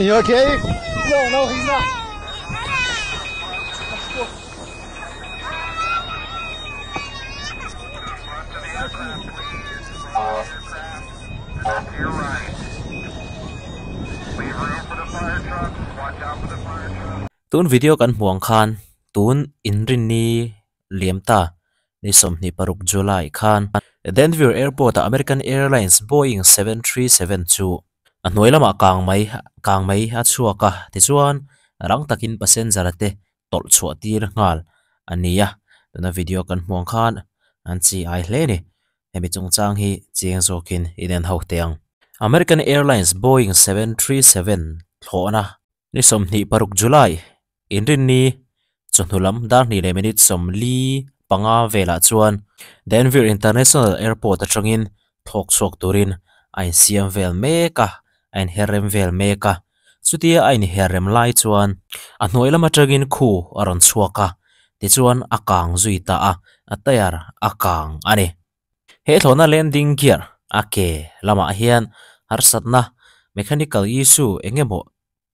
You okay? No, no, he's not. Tun video kan hmuh ang khan tun inrinni liam ta ni 26 July khan Denver Airport a American Airlines Boeing 737 chu a hnuai lamah kang mai kang mai a chhuak a tichuan rang takin passenger te tawlh chhuah tir nghal a ni a tuna video kan hmuh ang khan an chi ai hle a ni hemi chungchang hi chiang zawkin in en ho teh ang. American Airlines Boeing 737 thlawhna ni 26 July inrinni chawhnu lam dar hnih leh minute 45 velah chuan Denver International Airport atangin thlawk chhuak turin a insiam vel mek a a inher rem vel mek a chutia a inher rem lai chuan a hnuai lam atangin khu a rawn chhuak a tichuan a kang zui ta a a tyre a kang a ni. He thlawhna landing gear a ke lamah hian harsatna mechanical issue eng emaw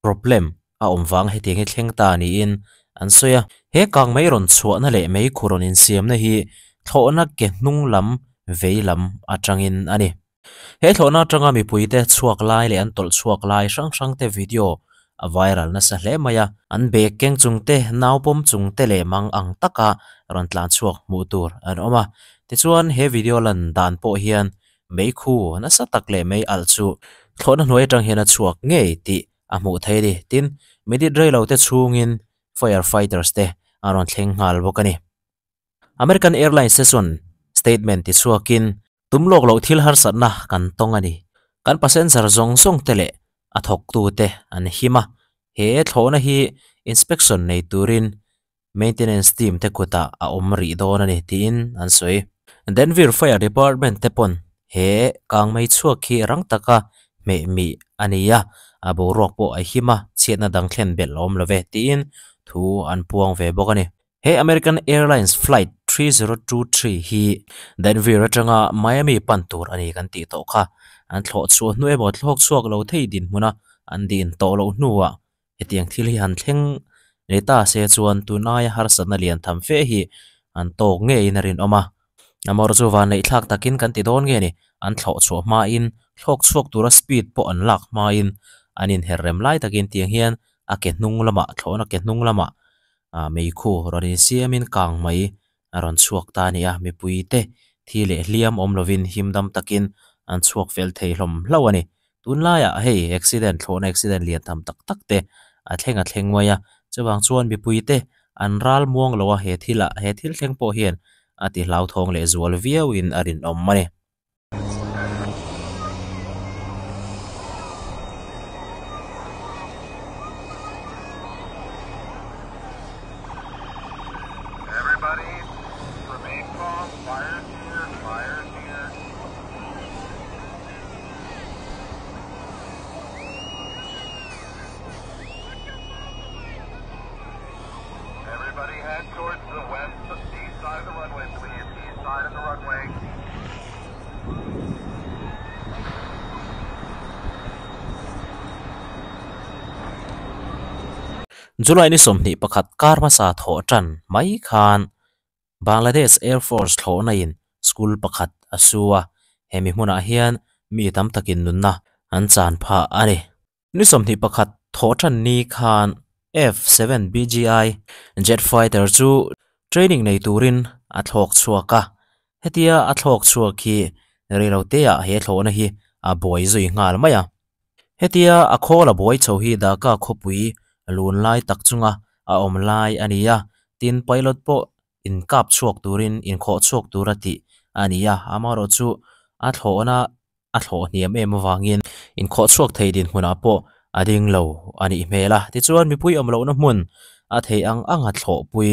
problem a awm vang hetiang hi thleng ta niin an sawi a. He kang mai rawn chhuahna leh mei khu rawn insiamna hi thlawhna ke hnung lam vei lam atangin a ni. He thlawhna atanga mipuite chhuak lai leh an tawlh chhuak lai hrang hrang te video a viral nasa hle mai a. An bag keng chung te, nau pawm chung te leh mang ang taka rawn tlan chhuak hmuh tur an awm a. Tichuan he video lan dan pawh hian mei khu nasa tak leh mei alh chu thlawhna hnuai atang hian a chhuak ngei tih a hmuh theih a ni. Tin, minute rei lo te chhungin fire fighters te an rawn thleng nghal bawk a ni. American Airlines te chuan statement ti chhuakin tum lawk loh thil harsatna kan tawng a ni. Kan passenger zawng zawng te leh a thawktu te an him a, he thlawhna hi inspection nei turin maintenance team te kutah a awm rih dawn a ni tiin an sawi. Denver Fire Department te pawn he kangmei chhuak hi rang taka hmeh mih a ni a, a boruak pawh a him a, chhiatna dang thlen belh a awm lo ve tiin thu an puang ve bawk a ni. He American Airlines Flight 3023 hi Denver atanga Miami pan tur a ni kan tih tawh kha. An thlawh chhuah hnu emaw thlawk chhuak lo thei dinhmuna an din tawh loh hnuah hetiang thil hi han thleng leh ta se chuan tunaia harsatna lian tham fe hi an tawk ngeiin a rinawm a. Amawr chu vanneih thlak takin kan ti dawn nge ni, an thlawh chhuah hmain thlawk chhuak tura speed pawh an lak hmain an inher rem lai takin tiang hian a ke hnung lamah thlawhna ke hnung lamah meikhu rawn insiamin kang mai a rawn chhuak ta a ni a, mipuite thi leh hliam awm lovin him dam takin an chhuak fel thei hlawm hlauh a ni. Tunlaiah hei accident thlawhna accident lian tham tak tak te a thleng a thleng mai a, chuvang chuan mipuite an ral muang lo a, he thilah he thil thleng pawh hian a ti hlauthawng leh zual viauin a rinawm a ni. July ni 21 kar hmasa thawh tan mai khan Bangladesh Air Force thlawhna in school pakhat a su a, hemi hmunah hian mi tam takin nunna an chan phah a ni. Ni 21 thawh tan ni khan F-7 BGI jet fighter chu training nei turin a thlawk chhuak a, hetia a thlawk chhuak hi reiloteah he thlawhna hi a buai zui nghal mai a. Hetia a khawl a buai chho hi Dhaka khawpui lun lai tak chunga a awm lai a ni a, tin pilot pawh inkap chhuak turin inkhawh chhuak tur a tih a ni a, amaherawhchu a thlawhna a thlawh hniam em avangin inkhawh chhuak thei dinhmunah pawh a ding lo a nih hmel a. Tichuan mipui awm lohna hmun a theih ang anga thlawhpui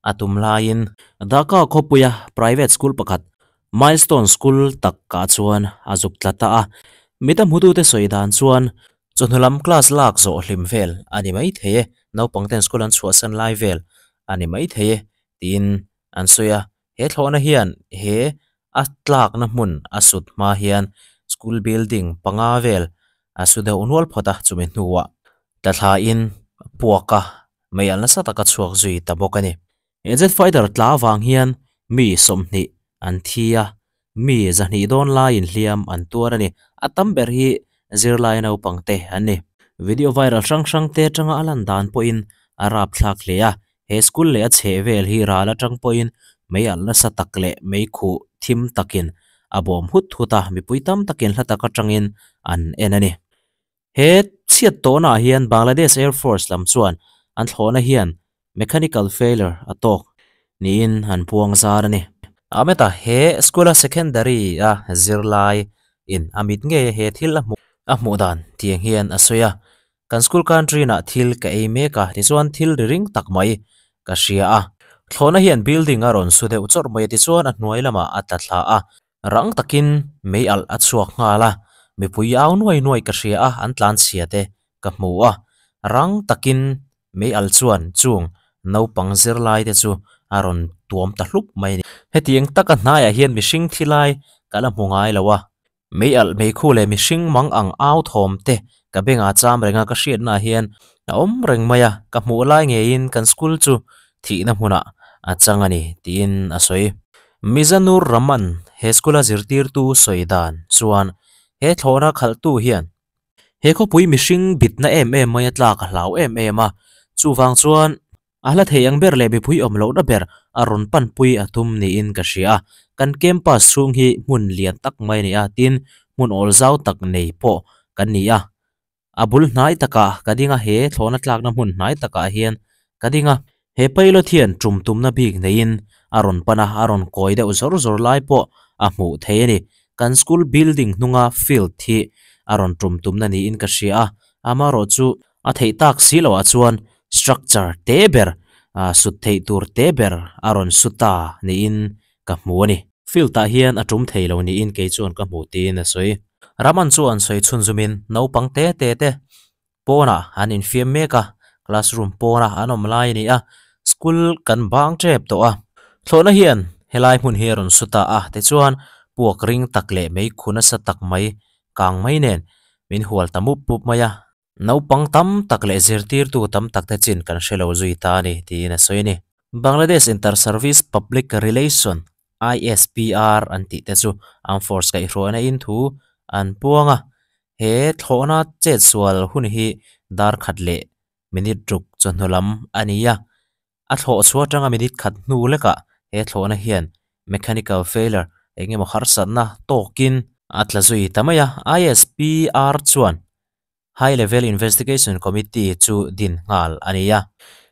a tum laiin Dhaka khawpuia private school pakhat Milestone School takah chuan a zuk tla ta a, mita hmutute sawi dan chuan chawhnu lam class lak zawh hlim vel a ni mai thei e, naupang ten school an chhuahsan lai vel a ni mai thei e tiin an sawi a. He thlawhna hian he A tlakna hmun a sut hma hian school building panga vel a su deuh nual phawt a chumi hnuah tla thla in puak a mei alh nasa taka chhuak zui ta bawk a ni. He jet fighter tla avang hian mi 20 an thi a, mi 200 dawn laiin hliam an tuar a ni. A tam ber hi zirlai naupang te an ni. Video viral hrang hrang te atanga a lan dan pawhin a rapthlak hle a, he school leh a chheh vel hi ral atang pawhin mei alh nasa tak leh mei khuh thim takin a bawm hut hut a, mipui tam takin hla tak atangin an en a ni. He chhiat tawhnaah hian Bangladesh Air Force lam chuan an thlawhna hian mechanical failure a tawk niin an puang zar a ni. Ahmed-a he school-a secondary-a zirlai in a mit ngei he thil a hmuh a hmuh dan tiang hian a sawi a, Kan school canteen-ah thil ka ei mek a, tichuan thil ri ring tak mai ka hria a. Thlawhna hian building a rawn su deuh chawrh mai a, tichuan a hnuai lamah a tla thla a. Rang takin mei alh a chhuak nghal a, mipui au nuai nuai ka hria a, an tlanchhia te ka hmu a. Rang takin mei alh chuan chung naupang zirlai te chu a rawn tuam ta hlup mai a ni. Hetiang taka hnaiah hian mihring thi lai ka la hmu ngai lo a, mei alh meikhu leh mihring mang ang au thawm te ka bengah cham reng a, ka hriatnaah hian a awm reng mai a, ka hmuh lai ngeiin kan school chu thihna hmunah a chang a ni tiin a sawi. Mizanur Rahman he school-a zirtirtu sawi dan chuan he thlawhna khalhtu hian he khawpui mihring bitna em em mai a tlak a hlau em em a, chuvang chuan a hla thei ang ber leh mipui awm lohna ber a rawn panpui a tum niin ka hria a, kan campus chhung hi hmun lian tak mai a ni a, tin hmun awl zau tak nei pawh kan ni a. A bul hnai takah ka ding a, he thlawhna tlakna hmun hnai takah hian ka ding a. He pilot hian tum tumna bik neiin a rawn pan a, a rawn kawi deuh zawr zawr lai pawh a hmuh thei a ni. Kan school building hnunga field hi a rawn tum tumna niin ka hria a, amaherawh chu a theih tak si loh ah chuan structure te ber, sut theih tur te ber a rawn su ta niin ka hmu a ni. Field ah hian a tum thei lo niin kei chuan ka hmu tiin a sawi. Raman chuan sawi chhunzumin naupang te te te pawnah an infiam mek a, classroom pawnah an awm lai a ni a, school kan bang tep tawh a. Thlawhna hian helai hmun hi a rawn su ta a, tichuan puak ring tak leh meikhu nasa tak mai kang mai nen min hual ta mup mup mai a. Naupang tam tak leh zirtirtu tam tak te chin kan hre lo zui ta a ni, tiin a sawi a ni. Bangladesh Inter-Service Public Relation, ISPR, an tih te chu Armed Force kaihhruaina in thu an puang a, he thlawhna chetsual hun hi dar khat leh minute ruk chawhnu lam a ni a. A thlawh chhuah atanga minute khat hnu lekah he thlawhna hian mechanical failure eng emaw harsatna tawkin a tla zui ta mai a. ISPR chuan High Level Investigation Committee chu din nghal a ni a.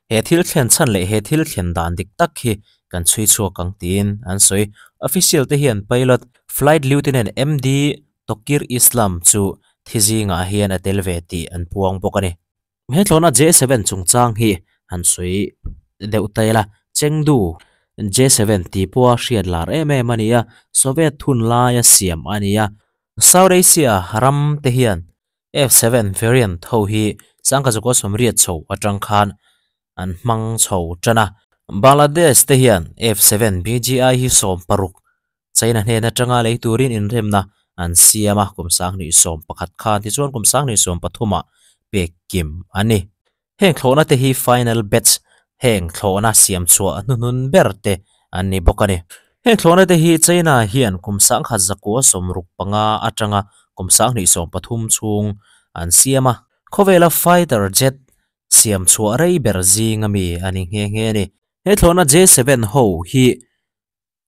He thil thlen chhan leh he thil thlen dan dik tak hi kan chhui chhuak ang tiin an sawi. Official te hian pilot Flight Lieutenant MD Tokir Islam chu thi zingah hian a tel ve tih an puang bawk a ni. He thlawhna J7 chungchang hi han sawi deuh ta ila, Chengdu J7 tih pawha hriat lar em em a ni a, Soviet hun laia siam a ni a. South Asia ram te hian F7 variant ho hi sangkazukua sawmriat chho atang khan an hmang chho tan a. Bangladesh te hian F7 BGI hi 16 China hnen atanga lei turin inremna an siam a, kum 2011 khan tichuan kum 2013 ah pek kim a ni. Heng thlawhna te hi final batch, heng thlawhna siam chhuah hnuhnun ber te an ni bawk a ni. Heng thlawhna te hi China hian kum 1965 atanga kum 2013 chhung an siam a, khawvela fighter jet siam chhuah rei ber zing ami a ni nghe nghe a ni. He thlawhna J7 ho hi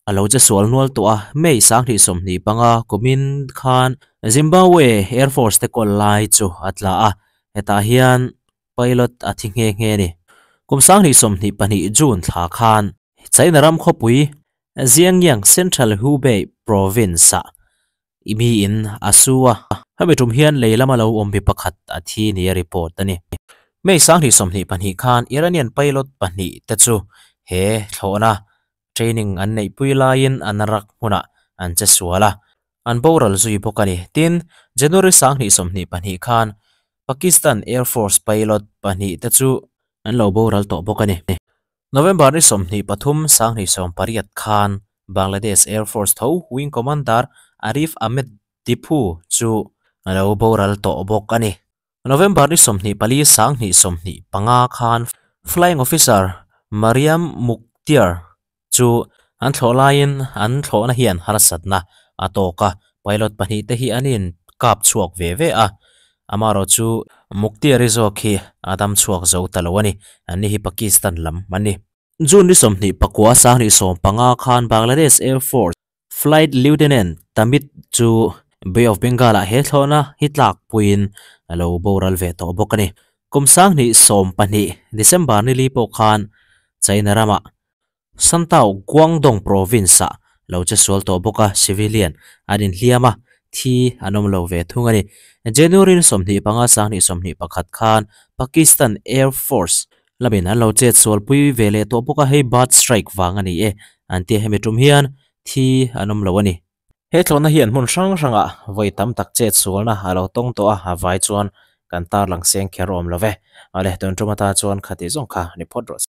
A lo che sual nual tawh a, May 2025 kumin khan Zimbabwe Air Force te kawl lai chu a tla a, hetah hian pilot a thi nghe nghe a ni. Kum 2022 June thla khan China ram khawpui Xiangyang Central Hubei Province-ah I mi in a su a, hemi tum hian lei lama lo awm mi pakhat a thi nia report a ni. May 2022 khan Iranian pilot pahnih te chu he thlawhna training an neihpui laiin an rak hmunah an che sual a, an boral zui bawk a ni. Tin, January 2022 khan Pakistan Air Force pilot pahnih te chu an lo boral tawh bawk a ni. November ni 23 2018 khan. Bangladesh Air Force tho Wing Commander Arif Ahmed Dipu chu a lo boral tawh bawk a ni. November ni 24 2025 khan Flying Officer Mariam Mukhtiar chu an thlawh laiin an thlawhna hian harsatna a tawk a, pilot pahnihte hi an in kap chhuak ve ve a, amaherawh chu Mukhtiar-i zawk hi a dam chhuak zo ta lo a ni, anni hi Pakistan lam an ni. June ni 29 2015 khan Bangladesh Air Force Flight Lieutenant Tamit chu Bay of Bengal-ah he thlawhna hi tlak puiin a lo boral ve tawh bawk a ni. Kum 2012 December ni li pawh khan China ramah Santau, Guangdong Province-ah lo che sual tawh bawk a, civilian an inhliam a, thi an awm lo ve thung a ni. January ni 25 2021 khan Pakistan Air Force lamin an lo chet sualpui ve leh tawh bawk a, hei bird strike vang a ni e an tia hemi tum hian thi an awm lo a ni. He thlawhna hian hmun hrang hrangah vawi tam tak chet sualna a lo tawng tawh a, a vai chuan kan tarlang seng kher awm lo ve. Awle, tun tum ata chuan khati zawng kha ni phawt rawh se.